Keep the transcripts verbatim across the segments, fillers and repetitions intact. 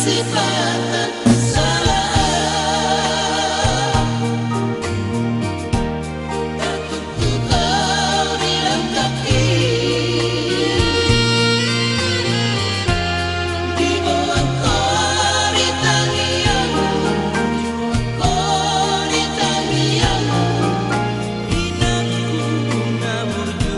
Sipata salah. Tertutup kau di langkahku. Dibuat kau di tangiangmu. Kau di tangiangmu. Inangku na burju.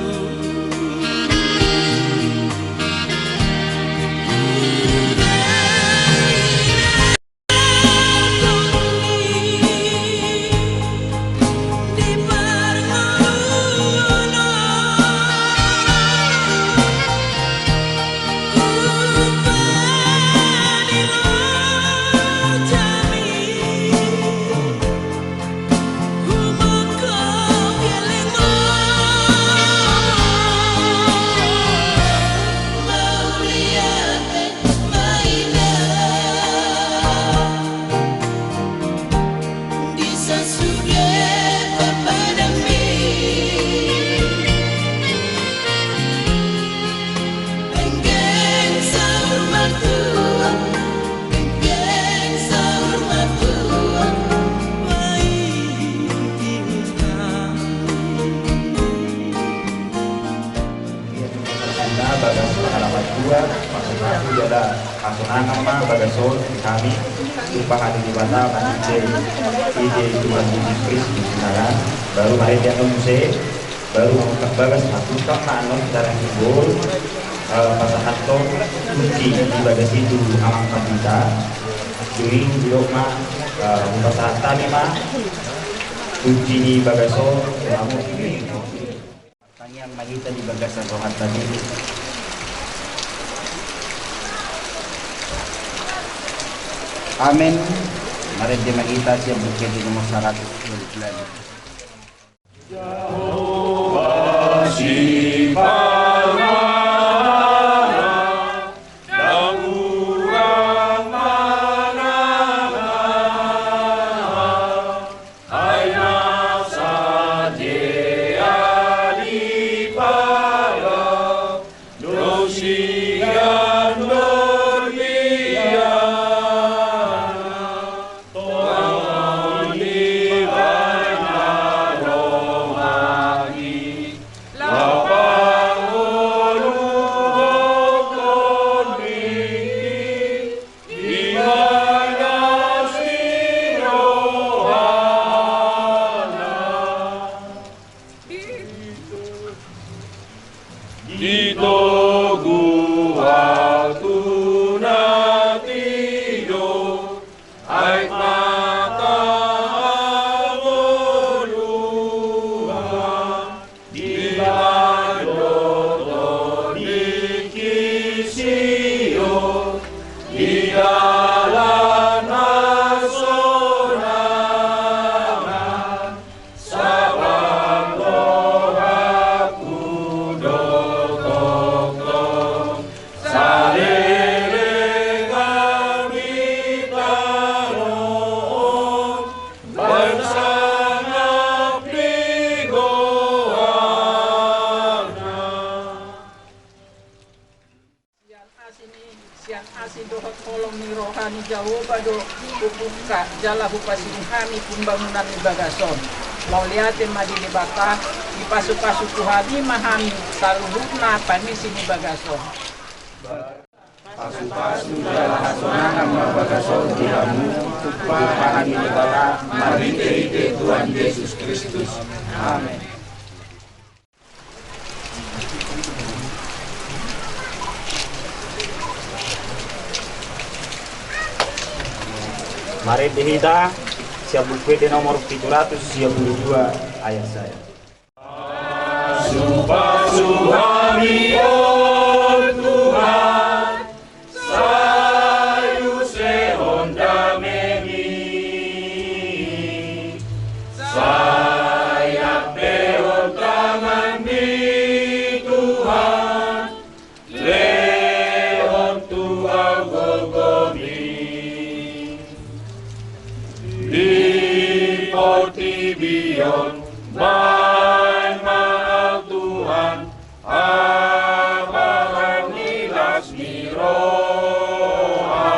Ia, bagas pangalaman tua, maksud aku jala hasonangan ma bagas on di hami, tumpahon ni Debata, marhite, ite Tuhan Jesus Kristus, misalna, baru marhite annon muse, baru mangungkap bagas, hatungkap ma annon secara simbol, eh, pasahathon kunci ni bagas i tu amang pandita, dung i didok ma, eh, hupasahat hami ma kunci ni bagas on tu hamu. Tangiang ma hita di bagasan rohanta i. Amen. Marende ma hita sian Buku Ende nomor saratus dua puluh sembilan. Jahowa Sipangaran, dang hurang manangan. Ai na sadia dipaga, dos sian dorbiana, tongon ni badan rohani, laho pangoluhon tingki. Di bagas ni rohana, di togu waktu na tio, aek mata hangoluan. Di pandoto ni kisio, di dalan hasonangan, sabang rohangku do tongtong, saleleng hami taruhon. Baen sangap di goarna. Sian asi ni, sian asi dohot holong ni roha ni Jahowa do hubungka jala hupasihut hami pambangunan ni bagas on. Mauliate ma di Debata, dipasupasu tu hami ma hami saluhutna pangisi ni bagas on. Pasupasu jala hasonangan ma bagas on di hamu, tumpahon ni Debata, marhite-hite Tuhan Jesus Kristus. Amen. Marende hita sian Buku Ende nomor pitu ratus sia pulu dua ayat sada. Pasupasu hami, o Tuhan, sai usehon damemi, sai ampehon tanganmi, Tuhan, lehon tu au gogomi. Di portibi on baen ma au, Tuhan, habaron ni las ni roha.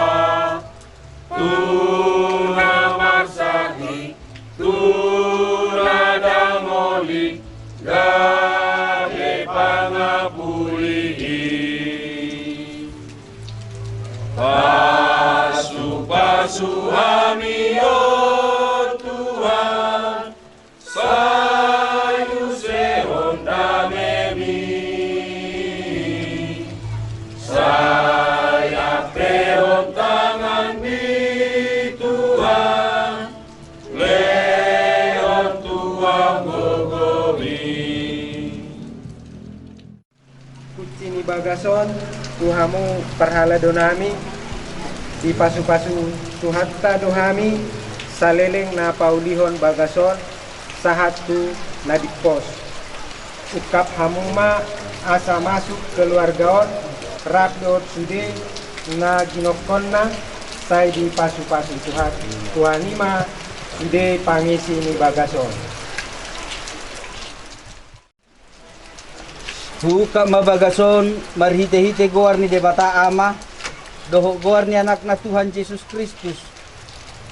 Suhami, o Tuhan, sai usehon damemi, sai ampehon tanganmi, Tuhan, lehon tu ahu gogomi. Kunci ni bagas on tu hamu parhalado nami, dipasupasu Tuhanta do hami saleleng na paulihon bagas on sahat tu na dimpos. Ungkap hamu ma asa masuk keluarga on rap dohot sude na ginongkonna, sai dipasupasu Tuhan, Tuhan i ma sude pangisi ni bagas on. Huungkap ma bagas on marhitehite goar ni Debata Ama dohot goar ni Anakna Tuhan Jesus Kristus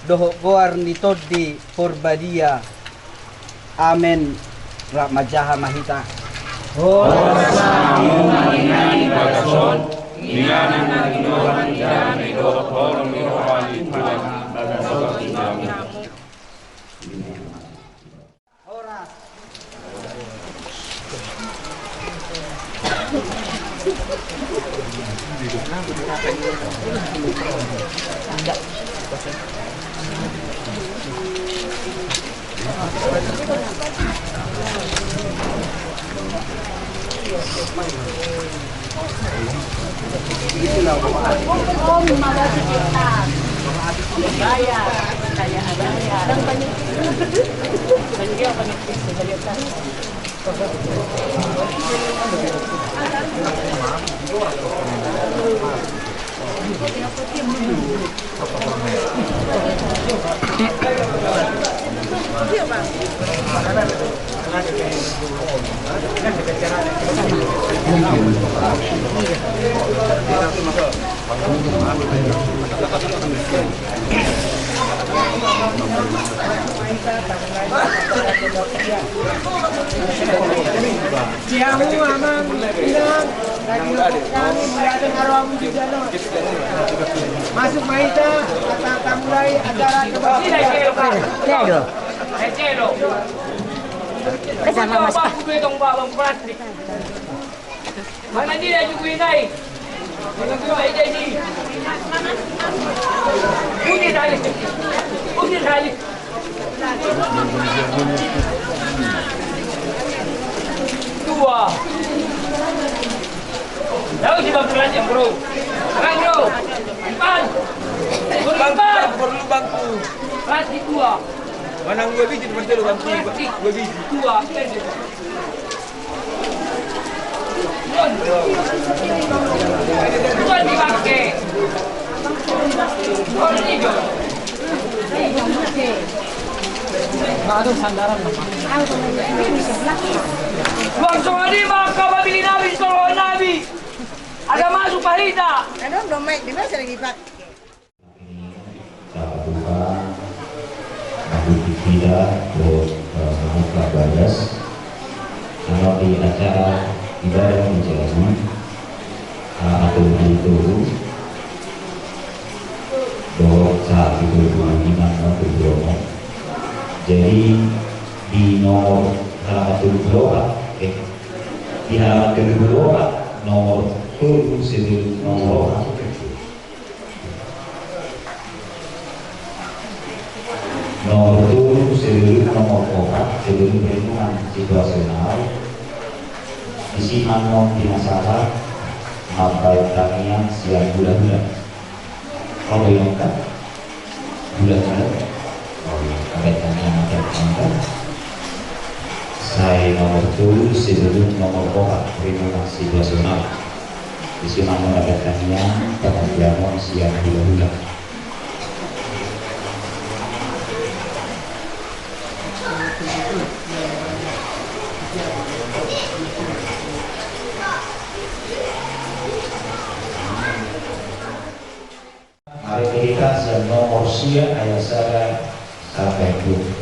dohot goar ni Tondi Porbadia. Amen. Rap manjaha ma hita. Horas ma hamu manginami bagas on, inganan na ginoran ni dame dohot holong ni roha ni Tuhan. Siamu amang inang, lagi nonton kami, melihat rohamu di jalan. Masuk ma hita, kita mulai acara kebaktian. Iya, iya. Sama Mas. Mana dia juga ini? Mana dia jadi? Uji tadi. Uji tadi. Dua. Tahu si Bang Tulan yang bro. Bang bro. Empat. Empat. Perlu bangku. Plastik dua. Manang dua biji, teman telu bangku. Plastik. Dua biji. Dua. Langsung aja maka pabilin habis kalau habis. Ada masuk Pak Rita. Ada dompet di mana sering dipakai? Sahat tu hita, manghuthit hita dohot, eh, mamungka bagas. Nang di acara ibadah ni jabu, eh, atau di tuhu dohot sahat di tuhu, di mana tuhu dohot. Jadi di nomor halaman tuhu dohot, eh, di halaman tuhu dohot, nomor tuhu sebelum nomor opat. Nomor tujuh sebelum nomor opat, sebelum renungan situasional, disi annon pinasahat mambaen tangiang sian hulahula. Ro do i angka hulahula. Ro do i angka baen tangiang mambaen tangiang. Sai nomor tujuh sebelum nomor opat, renungan situasional. Disi ma annon na baen tangiang, pangandianon sian hulahula. Mari kita sian nomor sia ayat sada sampai dua.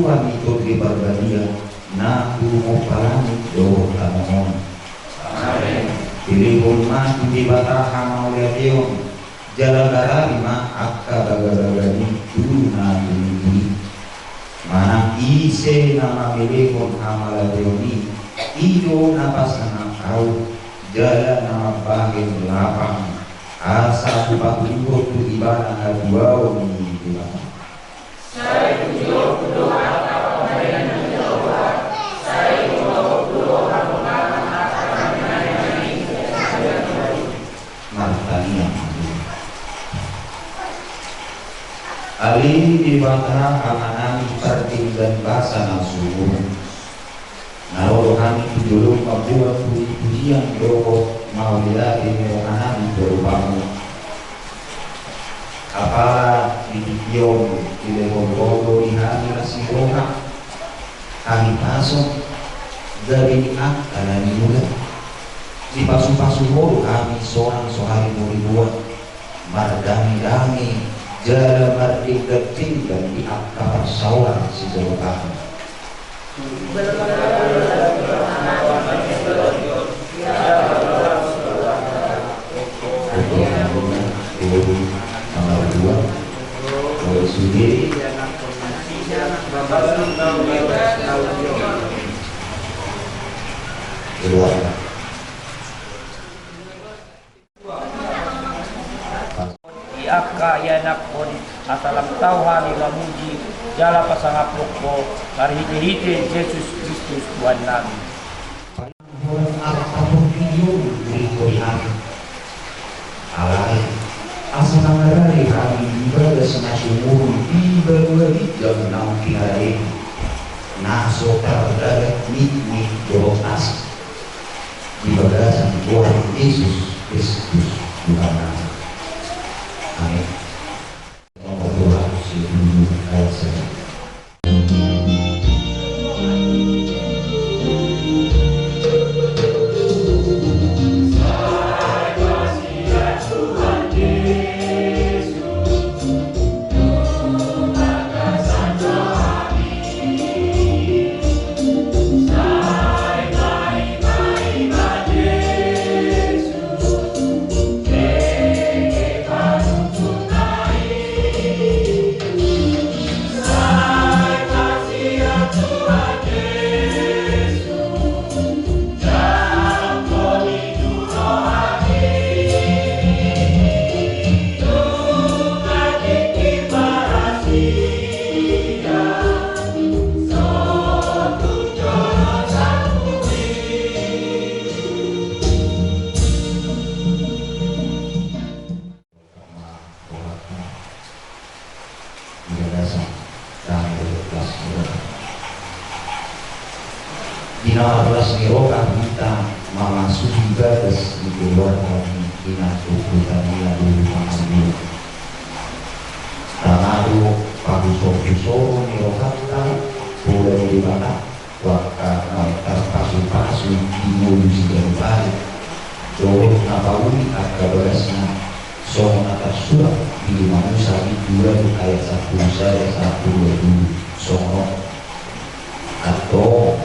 Hami Tondi Parbadia, na tumompa langit dohot tano on. Amen. Dilehon ma tu Debata hamauliateon, jala garari ma angka bagabaga ni tu na tumimbo i. Manang ise na mamelehon hamauliateon i, i do na pasangap ahu, jala na mambahen lapang, asa hupatuduhon tu ibana hatuaon ni Debata. Sai tujuonku do angka pambahenan ni Jahowa, sai tujuonku do hamonangan angka pambahenan ni Jahowa. Martangiang ma hita. Ale Debata Amanami pardenggan basa na sumurung, na ro do hami tu jolom mamboan pujipujian dohot mauliate ni rohanami tu adopanMu. Apala di tingki on dilehon Ho do di hami las ni roha, hami pasu gabe di angka na niula. Dipasupasu Ho do hami sonang so hami muribuan, mardamedamean jala mardenggan-denggan di angka parsaoran sijaotanMu. Keluarga. Di angka ianakhon, asa lam tau hami mamuji jala pasangaphon Ho marhitehite Jesus Kristus Tuhannami. Alai asa mangarade hami di bagas na sumurung di banua ginjang naung tinadahon, na so tardagat niknik dohot asa. Di bagasan Tuhan Jesus Kristus Tuhannami. Amin. Nomor dua ratus tujuh ayat satu. Di na marlas ni roha hita mamasuhi bagas ni keluarga ni inang Tutu Tania Dulu Pangaribuan. Tangado pahusorhusoron ni rohanta, pola ni Debata, tu angka na tarpasupasu di ngolu siganup ari, dohot na pauli angka bagasna, songon na tarsurat di Lima Musa bindu ualu ayat sampulu sada sahat tu dua pulu, songon on. Antong,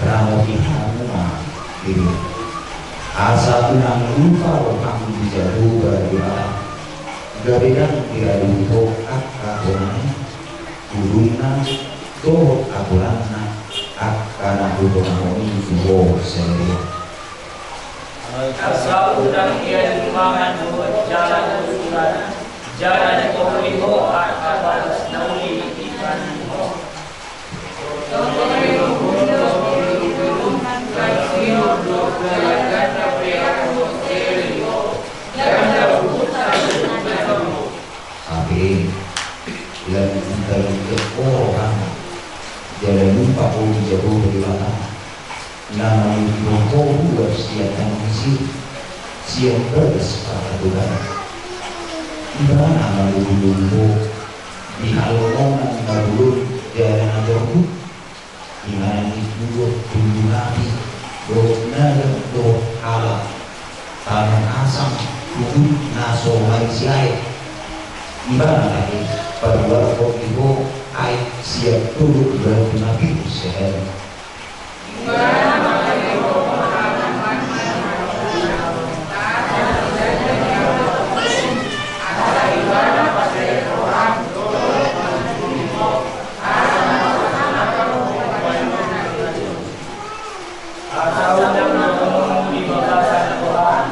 ramoti hamu ma, asa unang lupa roham di Jahowa Debata, gabe ndang diradu Ho angka tonana, udutna, dohot aturanna, angka na hutonahon i tu ho sadari on. Asa unang ia dilumangan dohot jala dohot ulanan, jala dipauli ho angka bagas na uli di padan on. Hape, lam hita lingkek ho rohana, jala lupa ho di Jahowa Debata, na mangido ho ruar sian tano Misir, sian bagas parhatobanan. Ibana na mangido ho di halongonan na bolon jala na torbuk, inganan ni tubuan, tubuan api, dohot naga, dohot halak, tano asam, tubuan na so marisi aek. Ibana na paduahon di ho Ai sian tolu baru na pitu sehari. Asa unang na di bagasan Tuhan,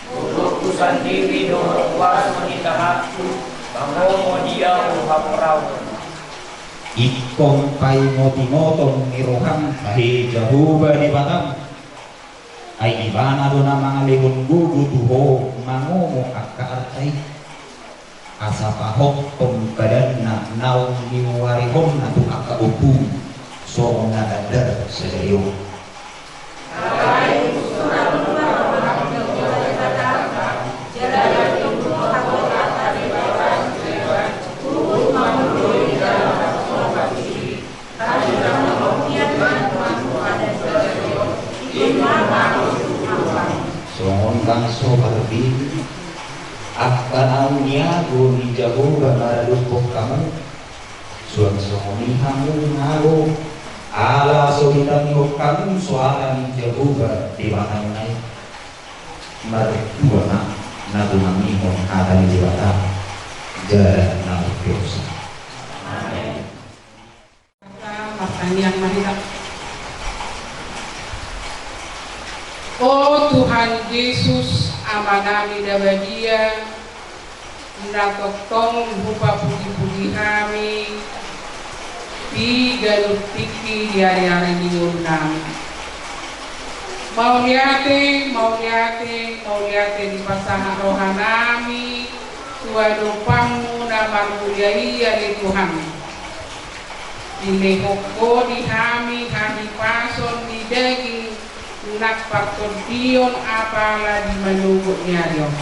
tubuhku sandiri dohot kuaso ni tanganku, mangomo dia hamoraon. Ingkon paingotingoton ni roham tahe Jahowa Debatam. Ai Ibana do na mangalehon gogo tu ho mangomo angka arta i. Asa pahothon badanna naung niuarihonna tu angka ompu songon na dandar sadari on. Songon bangso parbini, angka naung iago ni Jahowa maradophon hamu, suang songon i hamu na ago, ala so ditangihon hamu soara ni Jahowa Debatamuna i. Martua ma na tumangihon hata ni Debata jala na mardosa. Amen. Martangiang ma hita. O Tuhan Jesus, Amanami na badia, na tongtong hupapujipuji hami di ganup tingki di ariari ni ngolunami. Mauliate, mauliate, mauliate dipasahat rohanami tu adopanmu na marmulia i ale Tuhan. Dilehon Ho di hami hahipason ni daging nang partondion apala di manogot ni ari on.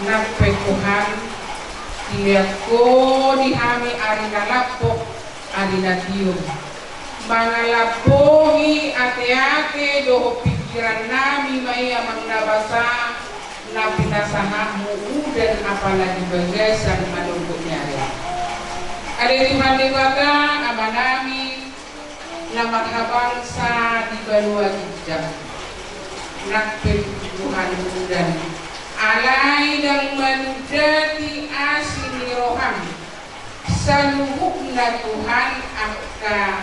Nang pe Tuhan, dilehon Ho di hami ari na lambok, ari na tiur, mangalambohi ateate dohot pingkirannami ma i Amang na basa, na pinasahatmu udan apala di bagasan manogot ni ari on. Ale Tuhan Debata, Amanami na marhabangsa di banua ginjang, nang pe Tuhan udan, alai ndang manundati asi ni roham. Saluhutna Tuhan angka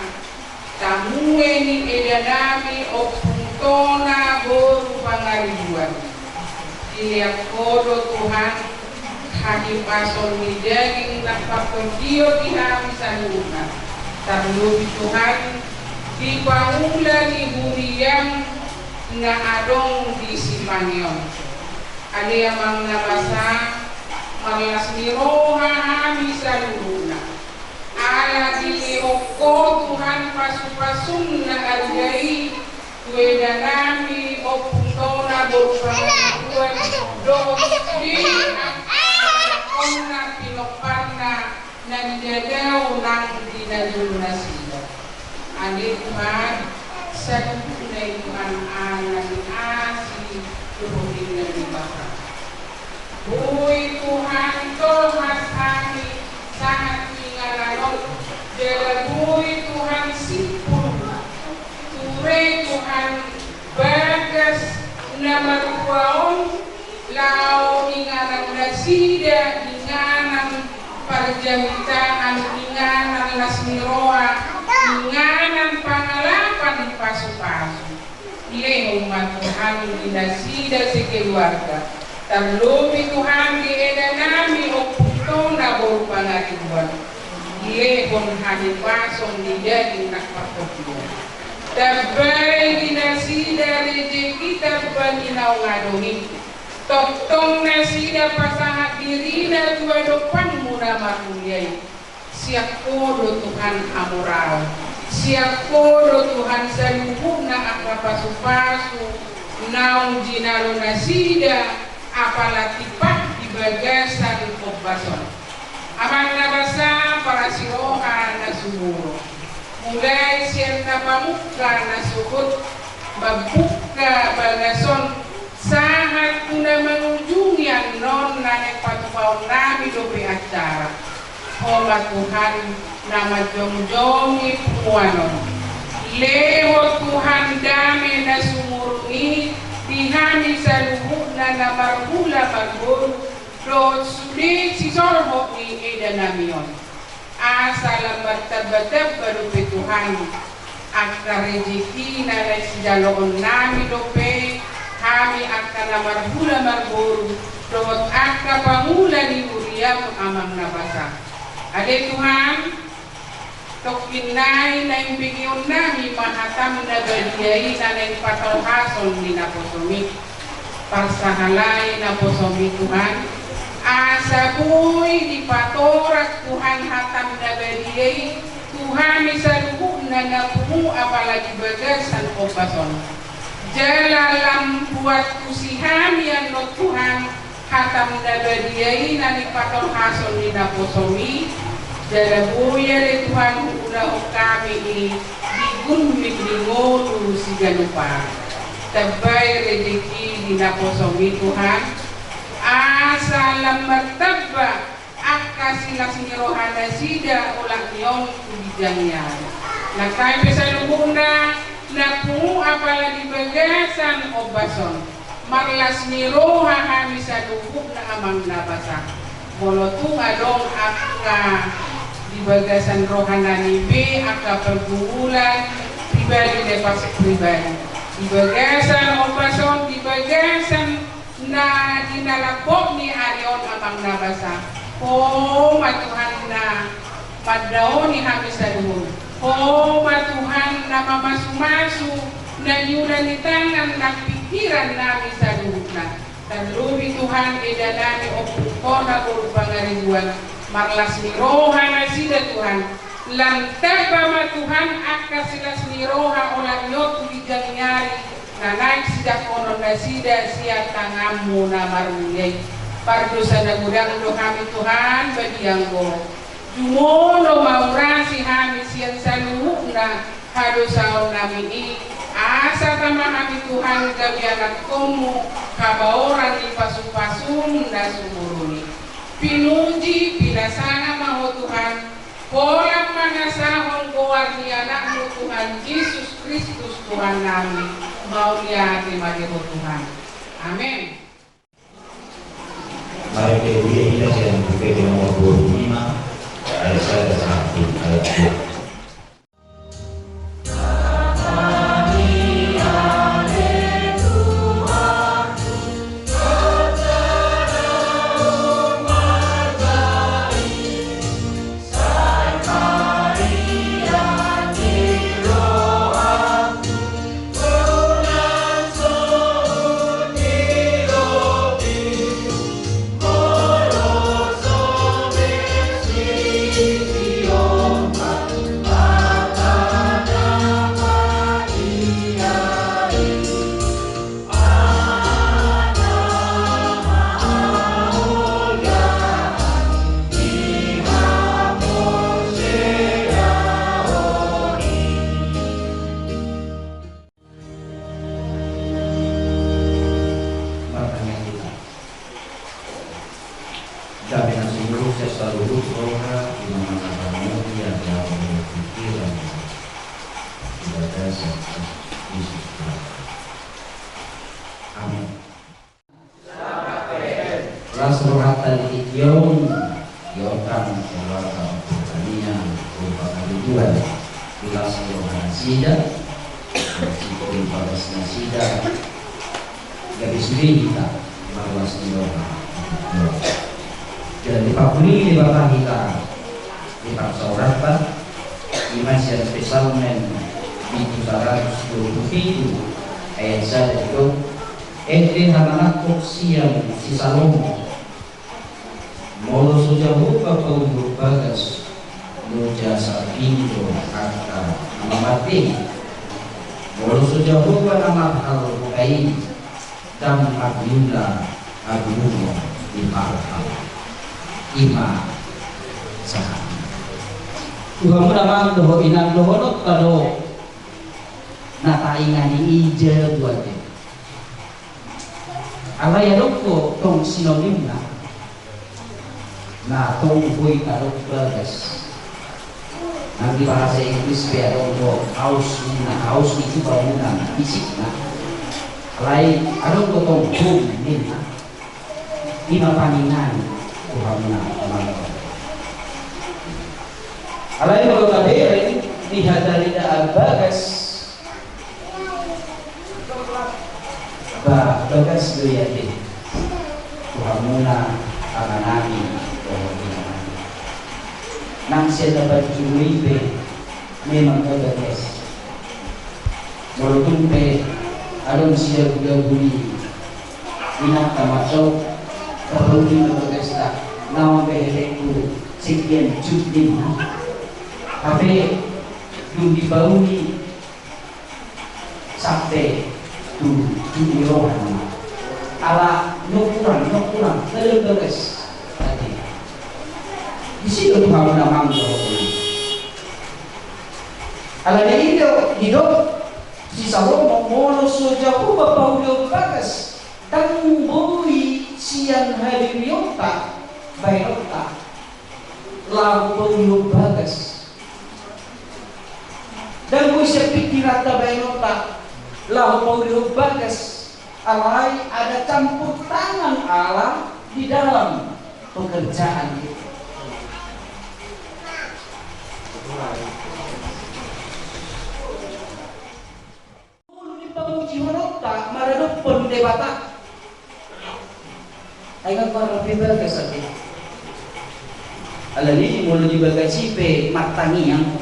tamue ni edanami Ompung Tona boru Pangaribuan. Dilehon Ho do Tuhan hahipason ni daging nang partondion di hami saluhutna. Tarlobi Tuhan di pangula ni huriam na adong di Sipange on. Ale Amang na basa, marlas ni roha hami saluhutna. Ala dilehon Ho Tuhan pasupasum na arga i tu edanami Ompung Tona boru Pangaribuan dohot di angka anakkonna pinomparna na nidadao nang di na jolo nasida. Ale Tuhan, saluhutna i Tuhan ala ni asi dohot inna ni Debata. Boi Tuhan tolhas hami sahat tu inganan on, jala boi Tuhan simpul ture Tuhan bagas na marua on, laho inganan nasida inganan parjamitaan, inganan las ni roha, inganan pangalapan pasupasu. Lehon ma Tuhan di nasida sekeluarga. Tarlobi Tuhan di edanami Ompung Tona boru Pangaribuan. Lehon hahipason ni daging nang partondion. Tambai di nasida rejeki tamba ni naung adong i. Tongtong nasida pasahat dirina tu adopanmu na marmulia i. Sian Ho do Tuhan hamoraon. Sian Ho do Tuhan saluhutna angka pasupasu naung jinalo nasida apala tipak di bagasan ombas on. Amang na basa, parasiroha na sumurung. Mulai sian na pamungka na sogot mambuka bagas on sahat tu na mangujungi annon na naeng patupaonnami dope acara. Ho ma Tuhan, na manjongjongi punguan on. Lehon Tuhan dame na sumurung i di hami saluhutna na marhula marboru dohot sude sisorhot ni eda nami on. Asa lam martambatamba dope Tuhan angka rejeki na naeng sijaloon nami dope hami angka na marhula marboru dohot angka pangula ni huriam, Amang na basa. Ale Tuhan, tongkin nai naeng begeon nami ma hatam na badia i na naeng patolhason ni naposom i. Parsahalai naposom i Tuhan, asa boi dipatorang Tuhan hatam na badia i tu hami saluhutna na pungu apala di bagasan ombas on. Jala lam buat tusi hami annon Tuhan, hatam na badia i na nipatolhason ni naposom i, jala boi ale Tuhan huulahon hami i di gurmit ni ngolu siganup ari. Tambai rejeki di naposom i Tuhan, asa lam martamba angka silas ni roha nasida olat ni on tu ginjang ni ari. Nang hami pe saluhutna na pungu apala di bagasan ombas on, marlas ni roha hami saluhutna Amang na basa. Molo tung adong angka di bagasan roha nami be angka pergumulan pribadi lepas pribadi di bagasan ombas on, di bagasan na di na lambok ni ari on Amang na basa. Ho ma Tuhan na mandaoni hami saluhut. Ho ma Tuhan na mamasumasu, na niula ni tangan nang pingkiran nami saluhutna. Tarlobi Tuhan eda nami Ompu Kona boru Pangaribuan, marlas ni roha nasida Tuhan. Lam tamba ma Tuhan angka silas ni roha olat ni on tu ginjang ni ari na naeng sijangkonon nasida sian tanganmu na marmulia i. Pardosa na godang do hami Tuhan, badia anggo jumolo maurasi hami sian saluhutna hadosaon nami i, asa tama hami Tuhan gabe anakkonmu, habaoran ni pasupasum na sumurung i. Pinuji pinasanga ma ho Tuhan, holan mangasahon goar ni anakmu Tuhan Jesus Kristus Tuhan nami. Mauliate ma di ho Tuhan. Amen. Mari kita lihat kita sian buku nomor dua puluh lima, ayat satu sampai ayat dua. Martangiang hita. Dame na sumurung sian saluhut roha, i ma na mangkamulia di ahu dohot pingkiran di bagasan Jesus Tuhan. Amen. Las rohanta di tingki on, di on hami keluarga Ompu Tania, Ompu Pangaribuan, di las ni roha nasida, di bagas nasida, gabe sude hita marlas ni roha. Jadi pauli ni Debata hita di parsaoranta, i ma sian Psalmen pitu saratus dua puluh pitu ayat sada didok, Ende hamanangkok sian si Salomo. Molo so Jahowa paudur bagas, loja sarbini do angka na mamardei. Molo so Jahowa na marhalmahal i, ndang marniula haburungon ni parhalmahal. I ma sahat. Tuhan muna mang dohot inang dohononta do na taingani ija buat i. Alai adong do tong sinonimna na tong boi tadok bagas. Nang di bahasa Inggris pe adong do house ninna, house itu bangunan fisikna. Alai adong do tong home ninna. I ma panginan tu hamuna amang. Alai molo tabereng di hata ni na bagas, ba bagas do i ate tu hamuna amanami dohot inanami. Nang sian na parjolo i pe memang bagas. Molo tung pe adong sidabu-dabu ni inanta mandok, parbauni ma bagasta, naung be hepengku sekian jut ninna. Hape dung dibauni sampe tu jut ni roha ninna. Ala nongkurang, nongkurang, na dang bagas. Ate. Disi do tu hamuna amang dohot inang. Alani i do didok si Salomo, molo so Jahowa paulihon bagas, ndang boi sian hadirionta baenonta laho paulihon bagas. Ndang boi sian pingkiranta baenonta laho paulihon bagas, alai ada campur tangan Allah di dalam pekerjaan itu. Molo di pamujiononta maradophon Debata, ai nga marbe bagas ate. Alani i molo di bagas i pe martangiang,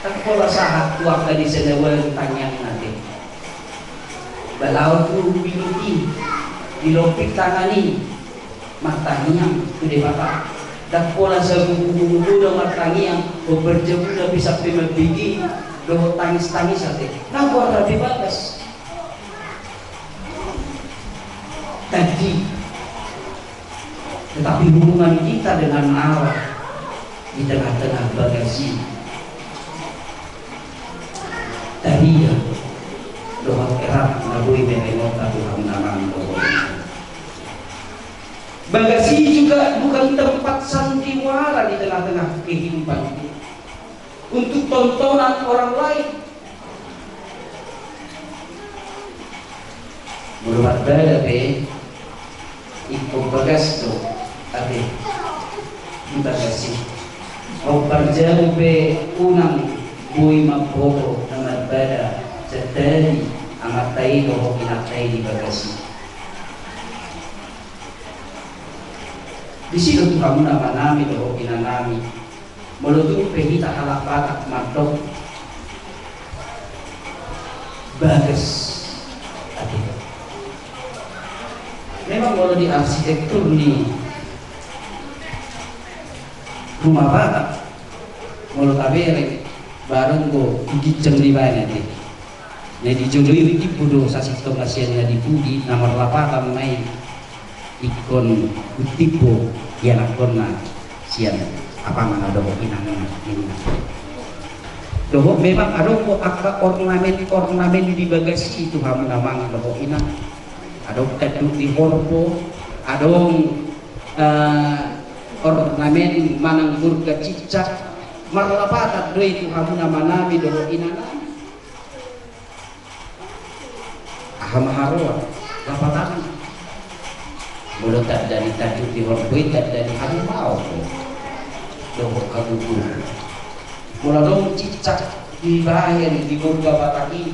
ndang pola sahat tu angka di sanawan tangiang ate. Balaon tu bilut i, di lompit tangan i, martangiang tu Debata. Ndang pola sabuku-buku do martangiang, hombar jabuna pe sampe mambege dohot tangis-tangis ate. Nang goar na pe bagas. Tadi. Tetapi hubungan kita dengan Allah di tengah-tengah bagas i. Tadi ya, dohot erat na boi merengot satu hamnamang dohot. Bagas i juga bukan tempat sandiwara di tengah-tengah kehidupan ini untuk tontonan orang lain. Molo marbada pe ingkon bagas do ate di bagas i. Hombar jabu pe unang boi mamboto na marbada sandari amanta i dohot inanta i di bagas i. Disi do tu hamuna amanami dohot inanami. Molo tung pe hita halak Batak mandok bagas ate. Memang molo di arsitektur ni rumah Batak, molo tabereng barang do ginjang di bana ate. Na di jolo i ringkot do sasintongna sian na di pudi na marlapatan ma i. Ingkon gunting do ianakhonna sian apang na dohot inangna ninna. Dohot memang adong do angka ornamen-ornamen di bagas i tu hamuna amang dohot inang. Adong tanduk ni horbo, adong eh, ornamen manang gurga cicak, marlapatan do i tu hamuna amanami dohot inanami. Aha ma haroan lapatanna? Molo tanda ni tanduk ni horbo i tanda ni haluaon dohot hagogoon. Molo adong cicak dibahen di gurga Batak i,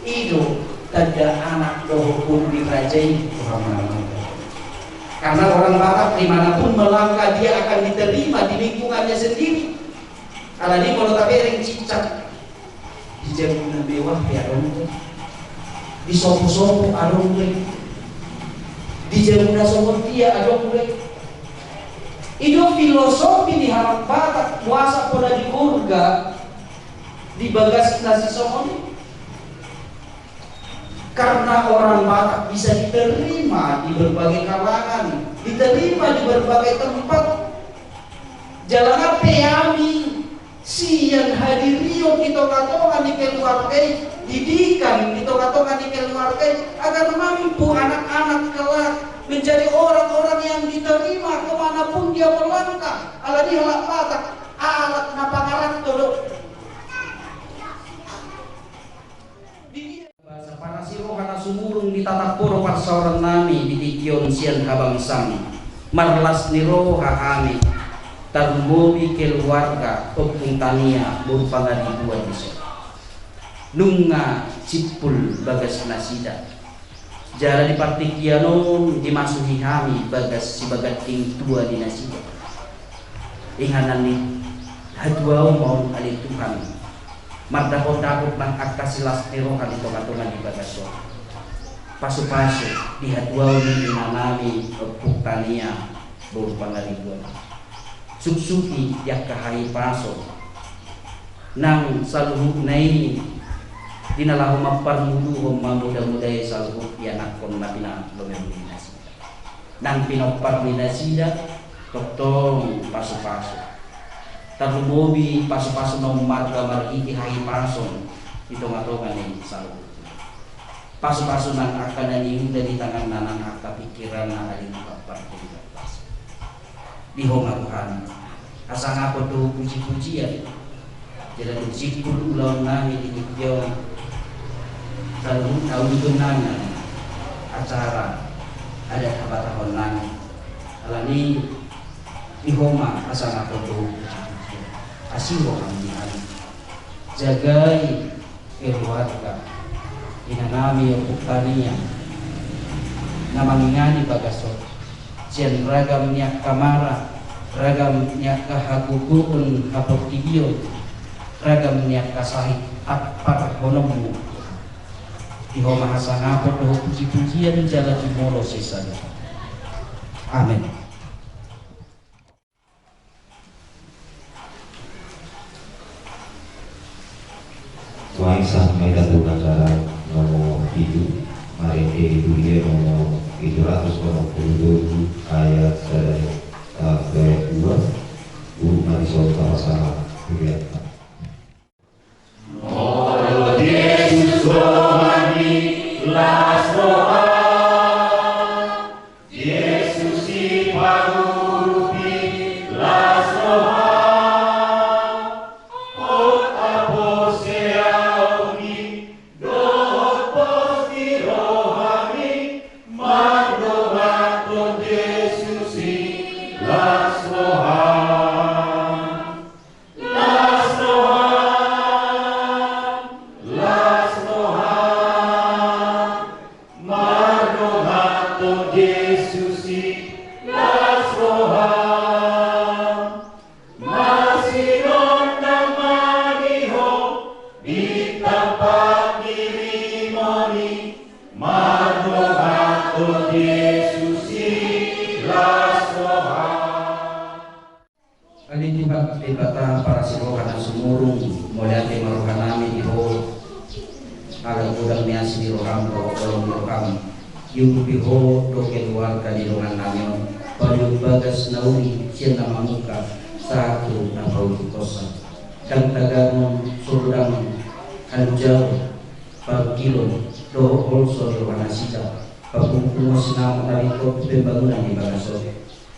i do tanda anak dohot boru ni raja i tu hamuna amang. Karena orang Batak dimanapun melangkah dia akan diterima di lingkungannya sendiri. Alani molo tabereng cicak di jabu na mewah pe adong do i. Di sopo-sopo adong do i. Di jabu na songon dia adong do i. I do filosofi ni halak Batak boasa pola di gurga di bagas na sisongon i. Karena orang Batak bisa diterima di berbagai kalangan, diterima di berbagai tempat. Jala nang pe hami sian hadirion di tonga-tonga ni keluarga i, didikan di tonga-tonga ni keluarga i, agar mampu anak-anak kelak menjadi orang-orang yang diterima kemanapun dia melangkah. Alani halak Batak, alat na pangaran Parasi roha na sumurung di tatap poro parsaoran nami di tingki on sian habangsan, marlas ni roha hami, tarlumobi keluarga Ompung Tania boru Pangaribuan dison. Nunga simpul bagas nasida. Jala di partingkian on dimasuhi hami bagas sibagas tingtua di nasida. Inganan ni hatuaon ma on ale Tuhan. Mardapot-dapot nang angka silas ni roha di tonga-tonga ni bagas on. Pasu-pasu di hatuaon ni ina nami Ompung Tania boru Pangaribuan. Suksuki di angka hahipason nang saluhutna i di na laho mamparngoluhon, mamuda-mudai saluhut ianakhon na pinalomohon ni nasida. Nang pinompar ni nasida, tongtong pasu-pasu. Tarlumobi pasu-pasu na ummarga marhite hahipason di tonga-tonga ni saluhutna. Pasu-pasu nang angka na niula di tanganna, nang angka pingkiranna, adi na partingkian. Di Ho ma Tuhan hasangapon dohot puji-pujian. Jala dung simpul ulaon nami di tingki on, saluhutna ujung nami acara adat habatahon nami. Alani i, di Ho ma hasangapon dohot puji-pujian. Asi roham di hami. Jagai keluarga ina nami Ompung Tania na mangingani bagas on sian ragam ni angka mara, ragam ni angka hagogoon, haportibion, ragam ni angka sahit, amparhononmu. Di Ho ma hasangapon dohot puji-pujian jala jumolo sesa. Amen. Nuaeng sah ma hita tu acara nomor pitu, marende di Bibel nomor pitu ratus onom pulu tolu, ayat sada sampe dua. Guru ma dison tapasama. Molo Jesus rohami, las roha. Jesus i pangurupi, las roha. Hot haporseaonmi dohot pos ni rohami, mardongan tu Jesus i, las roha. Las roha, las roha, mardongan tu Jesus i, las roha. Marsinondang ma di ho di tampat ni rimon i, mardongan tu Jesus i, las roha. Ale Tuhan Debata parasi roha na sumurung, mauliate ma roha nami di Ho ala godang ni asi ni roham dohot holong ni roham. Diurupi Ho do keluarga ni dongan nami on, pauli bagas na uli sian na mamungka sahat tu na paujung hosa. Ndang tagamon so godang hanjaon, parungkilon dohot holso ni roha nasida, papungu-punguon sinamot na ringkot tu pembangunan ni bagas on.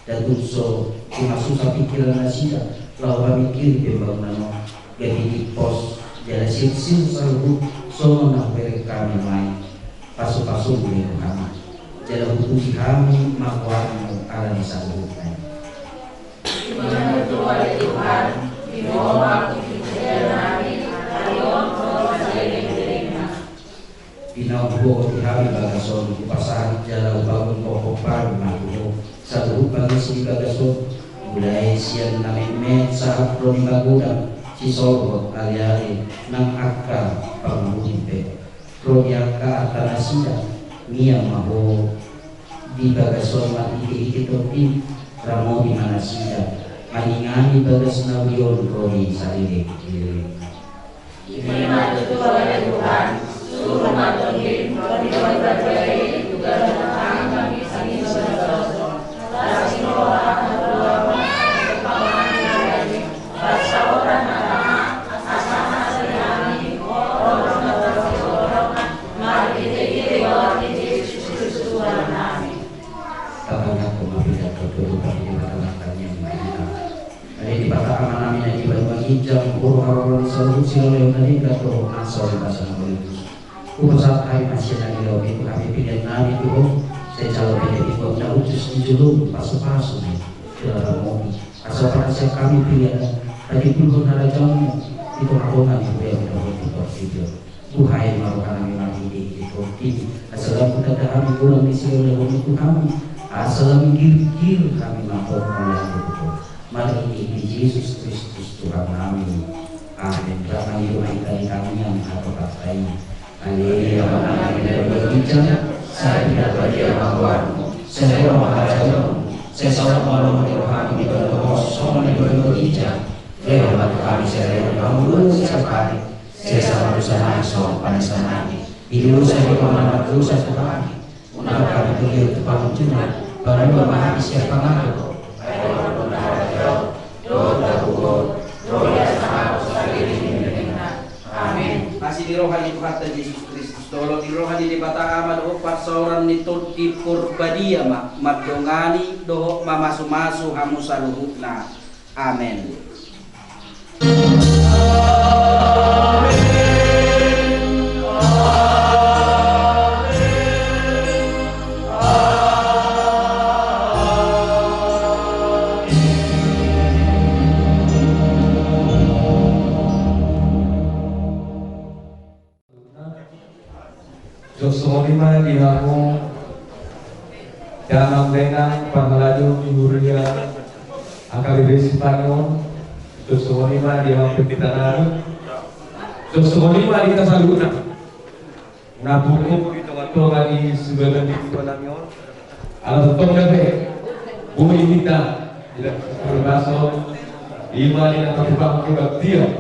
Ndang tung so dimasusa pingkiran nasida laho mamingkiri pembangunan on, gabe dipos jala sirsir saluhut songon na hubereng hami nuaeng. Pasu-pasu ma i roham, jala hupuji hami ma goarmu ala ni saluhutna i. Ima tutu ale Tuhan, di Ho ma puji-pujian nami, ari on dohot saleleng-lelengna. Di na huboto hami bagas on, hupasahat jala hubangun pompom baru ma tu Ho saluhut pangisi di bagas on, mulai sian na metmet sahat ro di magodang, sisolhot, aleale, nang angka pangulumi pe. Ro di angka arta nasida, mian ma Ho di bagas on marhite-hite tondi, ramoti ma nasida mangingani bagas na uli on ro di saleleng-lelengna. Ima tutu ale Tuhan, suru ma tondim, tondim na badia i tu ganup hami, hami sian bagas on. Las ni roha, las roha, las roha. Tapanjangkon ma piga tu Tuhan di mata-matanya. Ade Debata Ama nami na di banua Ginjang, boru, haroro ni saluhut silehonlehon na denggan dohot na sori basa na mauliutus. Hupasahat hami ma sian na nilehon ni Tuhan i pelean nami tu Ho, sai jalo pelean ni Ho na utus di jolo, pasupasuMi tu harajaonMi. Asa hupasahat hami pelean na, patimbulhon harajaonMu di tongatonga ni huria-Mu dohot di portibi on. Buhai ma roha nami marhite-hite Ho, asa lam hutanda hami golang ni silehonlehonMu tu hami, asa lam girgir hami manghorhon hami tu Ho. Marhite-hite Jesus Kristus Tuhan nami. Amen. Rap ma i dohot hita di tangiang hatopan i. Ale Ama nami na di banua ginjang, sai pinarbadia ma goarMu, sai ro ma harajaonMu, sai saut ma lomo ni rohaM di banua on songon na di banua ginjang. Lehon ma tu hami sadari on hangoluan siapari. Sesa ma dosa nami songon panesanami di dosa ni angka na mardosa tu hami. Unang hami togihon tu pangunjunan, palua ma hami sian pangago. Amen. Asi ni roha ni Tuhanta Jesus Kristus, dolok ni roha ni Debata Ama dohot parsaoran ni Tondi Porbadia ma mandongani dohot mamasumasu hamu saluhutna. Amen. Jokson i ma di hamu damang dainang parhalado ni huria H K B P Sipanion. Jokson i ma di hamu pendeta nami. Jokson i ma di hita saluhutna. Na pungkuk di tongatonga ni sibaga ni sibaga nami on. Ala tongtong gabe boi hita di las ni parbaso, ima di na tapupang kebaktian,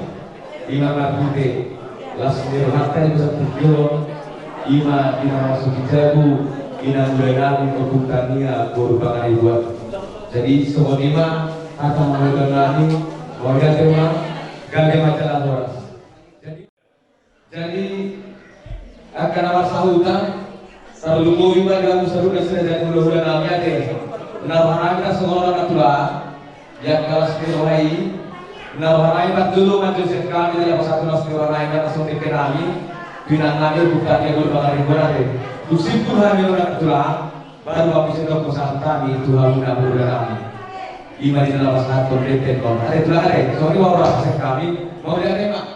ima marhite las ni rohanta di basa tingki on, ima di na masuki jabu, ina mula nami Ompung Tania boru Pangaribuan. Jadi songon i ma hata mangulahon nami, mauliate ma, gabe ma jala horas. Jadi Jadi angka na marsahutan, tarlumobi ma di hamu saluhutna sira jadi hulahula nami ate. Na roha nami na songon on na tulang, di angka las ni roha i, na roha nami parjolo manjou sian hami, di lapas satu las ni roha nami na songon dengke nami, pinang nami Ompung Tania boru Pangaribuan ate. Dung simpul hami on na tulang, baru hami sai dok pasahat hami tu hamu na hulahula nami. Ima di na lapas satu dengke on ate tulang ate. Songon i ma roha sian hami, mauliate ma.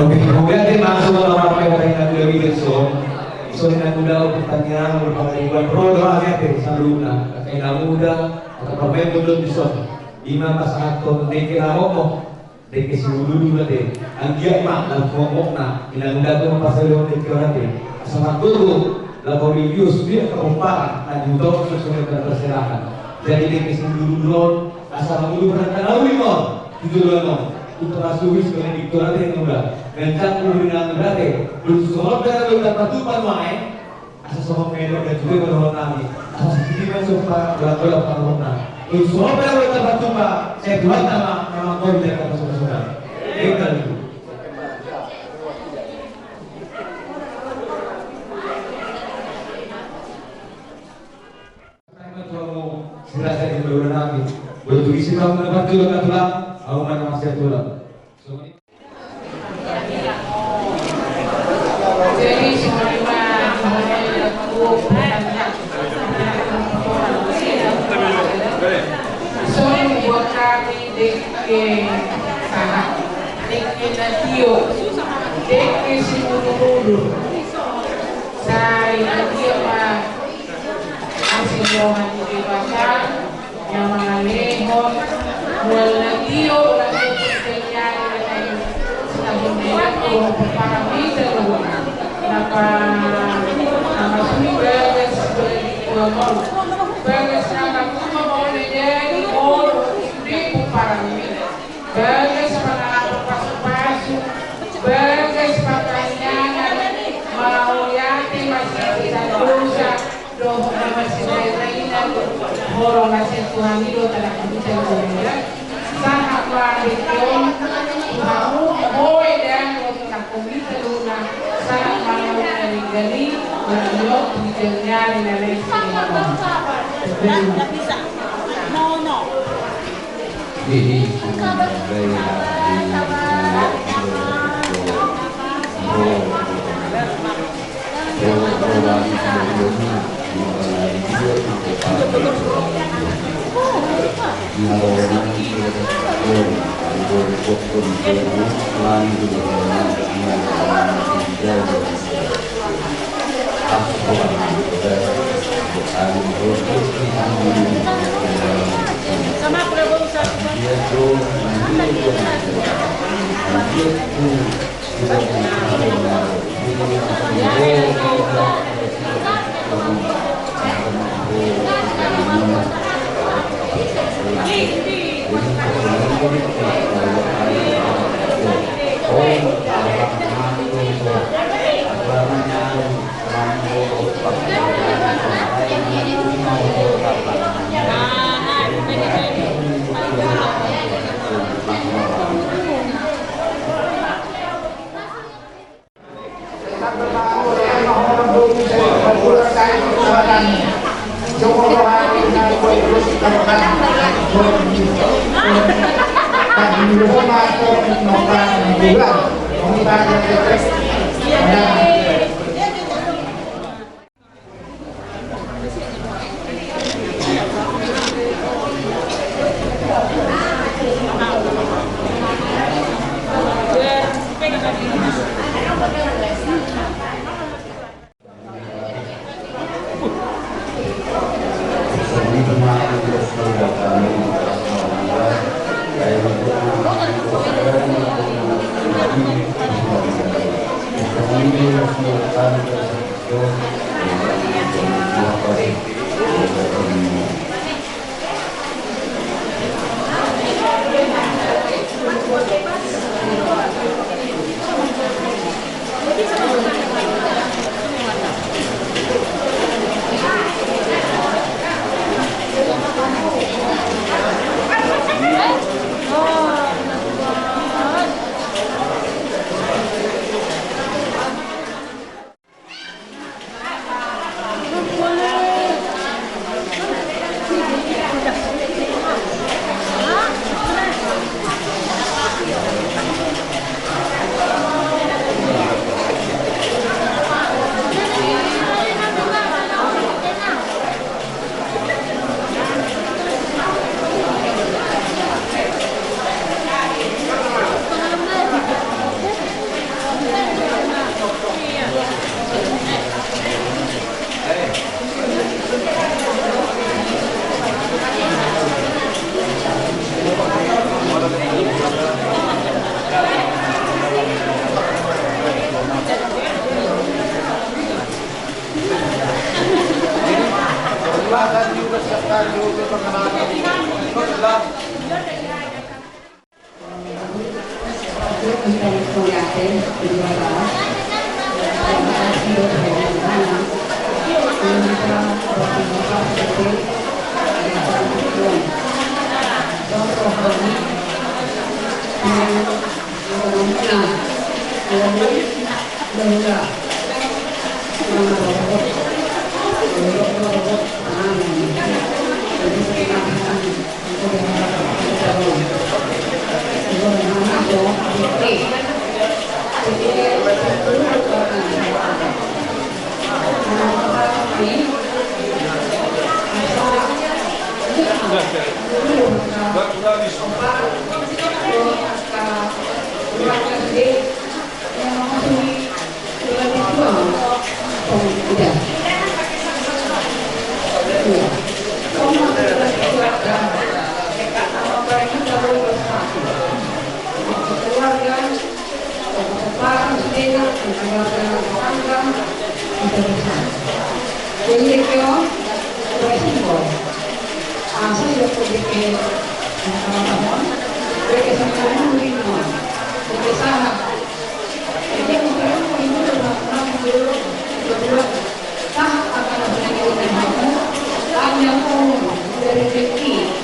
Oke, kemudian dia langsung melaporkan pertanyaan dari Wilson. Soalnya muda pertanyaan, pertanyaan ro do ate saluhutna. Angka na muda, angka pemain muda di son. Ima pasahathon dengke na momok. Dengke simudurudur ate. Anggiat ma na momokna, inang na tu ma pasalihon dengke on ate. Asa margogo, laho liuliu sude angka pomparan na di huta on songon na perserahan. Jadi dengke simudurudur on, asa mangulahon angka na uli ma on di joloan on. Untuk masuk wis kena diktor ate na muda. Gancang uli na muda ate. Dung songon na muda ate. Asa songon na i do, dan juga berdoa nami. Asa sititi ma i sopa, ulang-ulang pangaruhna. Terus songon na i do, dapat tupa, saya buat nama, nama kau di dalam masuk-masukna. Tinggal itu. Terima kasih, Tuhan, sira jadi berdoa nami. Buat tulis itu, aku dapat juga, Tuhan. Aku mana masih, Tuhan. Songon i. Songon buat hami dengke sahat, dengke na tio, dengke simudurudur. Sai na dia ma asi roha ni Debata na mangalehon mual na tio ulang kepercayaan na nai sahun dewek tu paramita luna na pa na masui bagas bagi tua molu bagas na patuma mauliate molu di paramita. Bagas pangalahon pasupasu, bagas partangiangan, mauliate marsidosa, dohot na marsidainainan, holong na sian Tuhan i do tadahon hita. Sahat ma di on, Tuhan, hoe dan waktu na komite luna, sahat ma na gali, na liok di jengari na lesi. No, no. Jadi, dia kira, dia simbol. Ah, saya juga pergi ke, eh, teman-teman. Dia ke sana, dia ke sana. Jadi, mungkin itu adalah orang yang dulu, kedua, taat akan apa yang diinginkan. Panjang umur, rezeki.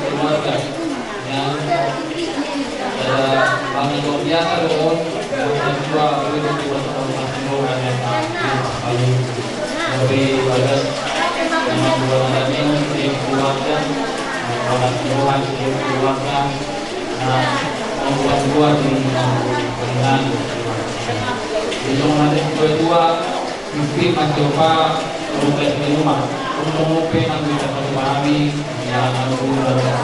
Keluarga. Yang, eh, paling luar biasa do on, yang kedua, Mas Tino, yang paling lebih bagus, yang kedua, yang keluarga, Mas Tino, yang keluarga, nah, membuat dua di, dengan, itu ada dua-dua. Mungkin mancoba progres di rumah. Untuk pe nanti kita coba kami, ya, nanti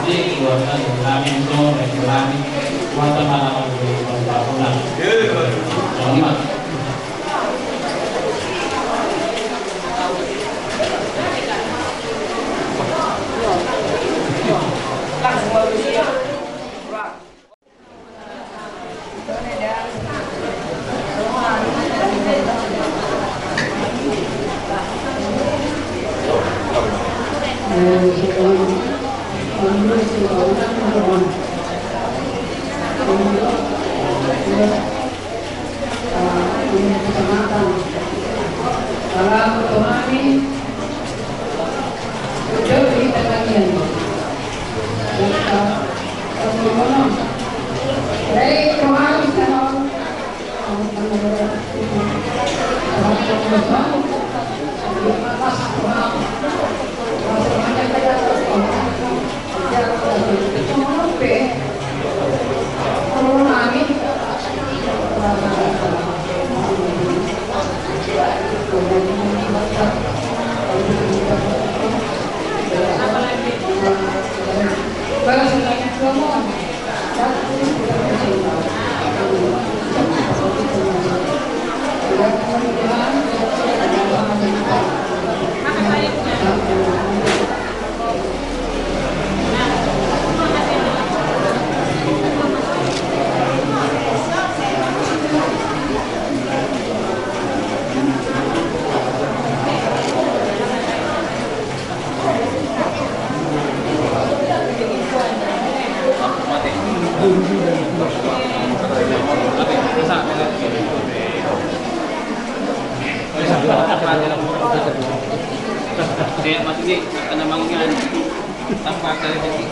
di keluarga kami itu, dan kami, buat teman-teman di bangunan. Terima kasih. Saya masih ini karena mangan tanpa kali ini.